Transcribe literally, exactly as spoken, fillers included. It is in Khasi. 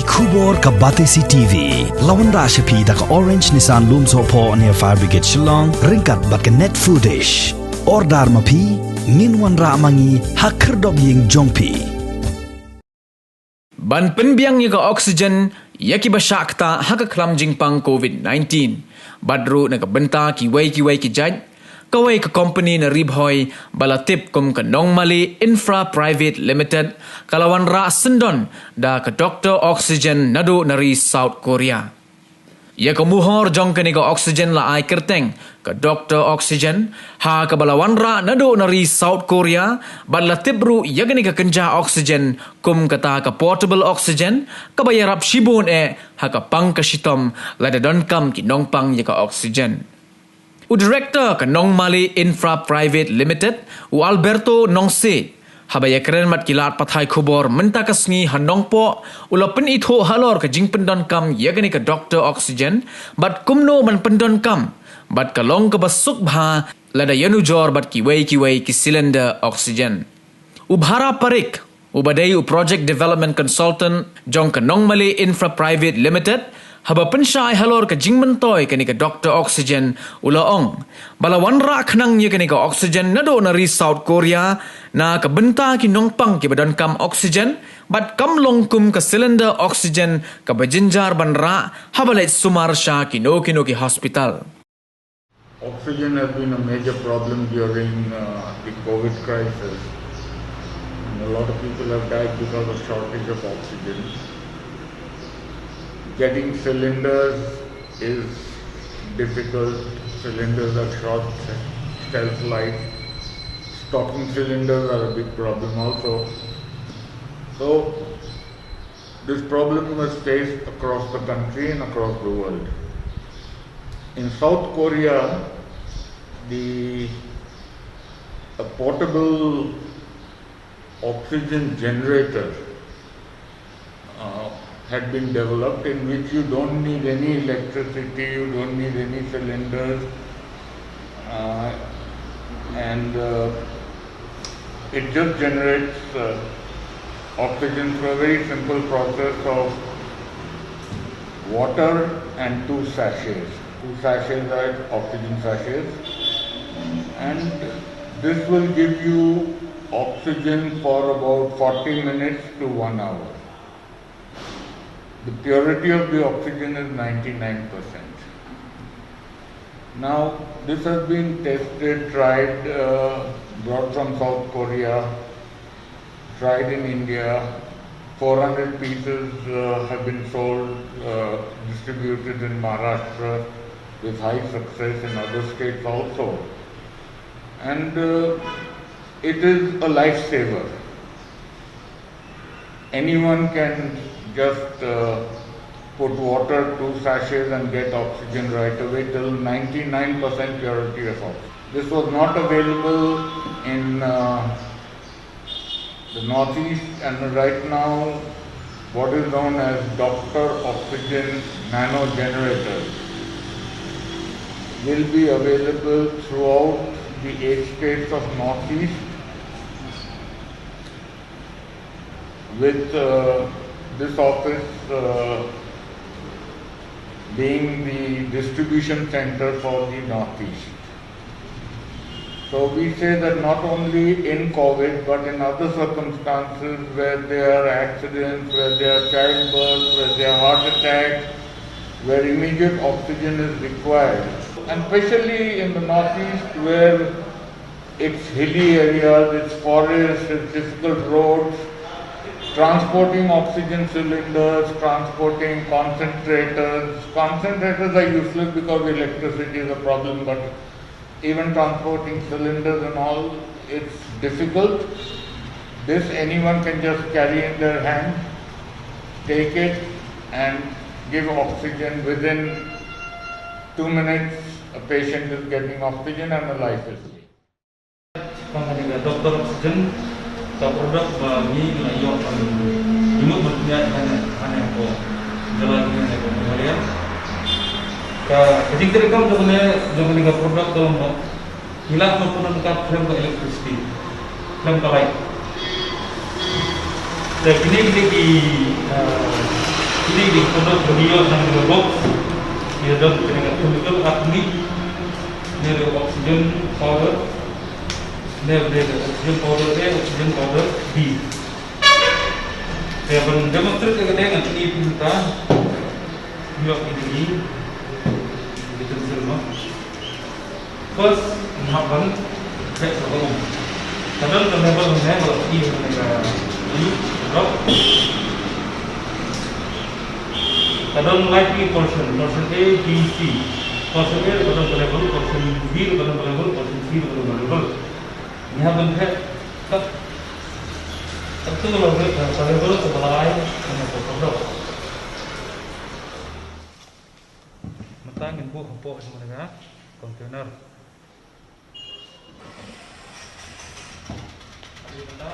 Khubor ka Batesi T V. La wanrah sha phi da ka Orange Nissan Lumsohphoh near Fire Brigade Shillong, ryngkat bad ka Net Foodish. Order ma phi, ngin wanrah ma ngi ha khyrdop ïing jong phi. Ban pynbiang ïa ka oxygen ïa kiba shah ktah ha ka khlam jingpang covid nineteen bad ruh na ka bynta kiwei kiwei ki jait, kawei ka company na Ri Bhoi ba la tip kum ka Nongmali Infra Private Limited ka la wanrah syndon da ka Doctor Oxygen naduh na ri South Korea. Ïa ka muhor jong kane ka oxygen la ai kyrteng ka Doctor Oxygen, ha kaba la wanrah naduh na ri South Korea, bad la tip ruh ïa kane ka kynja oxygen kum kata ka portable oxygen kaba ïarap shibun eh ha ka pang ka shitom lada donkam ki nongpang ïa ka oxygen. U Director ka Nongmali Infra Private Limited, u Alberto Nongse, haba ïakren bad ki lad pathai khubor mynta ka sngi ha Nongpoh, u la pynithuh halor ka jingpyndonkam ïa kane ka Doctor Oxygen bad kumno ban pyndonkam, bad ka long kaba suk bha lada ïanujor bad kiwei kiwei ki cylinder oxygen. U Bhara Parikh, uba dei u Project Development Consultant jong ka Nongmali Infra Private Limited, haba pynshai halor ka jingmyntoi kane ka Doctor Oxygen, u la ong ba la wanrah khnang ïa kane ka oxygen naduh na ri South Korea na ka bynta ki nongpang kiba donkam oxygen, bad kam long kum ka cylinder oxygen kaba jynjar ban rah haba leit sumar sha kino kino ki hospital. Oxygen has been a major problem during uh, the covid crisis. And a lot of people have died because of shortage of oxygen. Getting cylinders is difficult. Cylinders are short shelf life. Stocking cylinders are a big problem also. So this problem was faced across the country and across the world. In South Korea, the a portable oxygen generator uh, had been developed, in which you don't need any electricity, you don't need any cylinders, uh, and uh, it just generates uh, oxygen through a very simple process of water and two sachets. Two sachets are oxygen sachets, and this will give you oxygen for about forty minutes to one hour. The purity of the oxygen is ninety-nine percent. Now, this has been tested, tried, uh, brought from South Korea, tried in India. Four hundred pieces uh, have been sold, uh, distributed in Maharashtra with high success in other states also. And uh, it is a lifesaver. Anyone can just uh, put water, two sachets, and get oxygen right away till ninety-nine percent purity of oxygen. This was not available in uh, the Northeast, and right now, what is known as Doctor Oxygen Nano Generator will be available throughout the eight states of Northeast with uh, this office uh, being the distribution center for the Northeast. So we say that not only in covid but in other circumstances where there are accidents, where there are childbirths, where there are heart attacks, where immediate oxygen is required, and especially in the Northeast where it's hilly areas, it's forests, it's difficult roads. Transporting oxygen cylinders, transporting concentrators. Concentrators are useless because electricity is a problem, but even transporting cylinders and all, it's difficult. This anyone can just carry in their hand, take it, and give oxygen. Within two minutes, a patient is getting oxygen and a life is saved. Tang kane ka Doctor Oxygen, ka product ba ngi la ïoh ban jingmut ban pynïaid ha kane, ha kane ka jylla, ha kane ka Meghalaya. Ka, ka jingtrei kam jong kane, jong kane ka product ka long ba ngi lah ban pyndonkam khlem ka electricity, khlem ka light. Te kine ki dei ki, ah, Ni dei ka product ba ngi ïoh na ka box. Ïa don kane ka chemical artemi. Ne dei oxygen powder. Ne dei oxygen powder A, oxygen powder B. Te ban demonstrate ïa kane ngan pyni phi mynta. Ïoh ïa kine ki utensil mo. First, ngi hap ban check sa ka um. Ka don ka level ne ba la phi ne ka i drop. Ka don lai phi portion, portion A, B, C. Portion A ka don ka level, portion B ka don ka level, portion C ka don ka level. Ngi hap ban check kat, kat tu ka level, ka level ka ba la ai ne ka drop. Mynta ngin buh hapoh jong ka container. Adi mynta.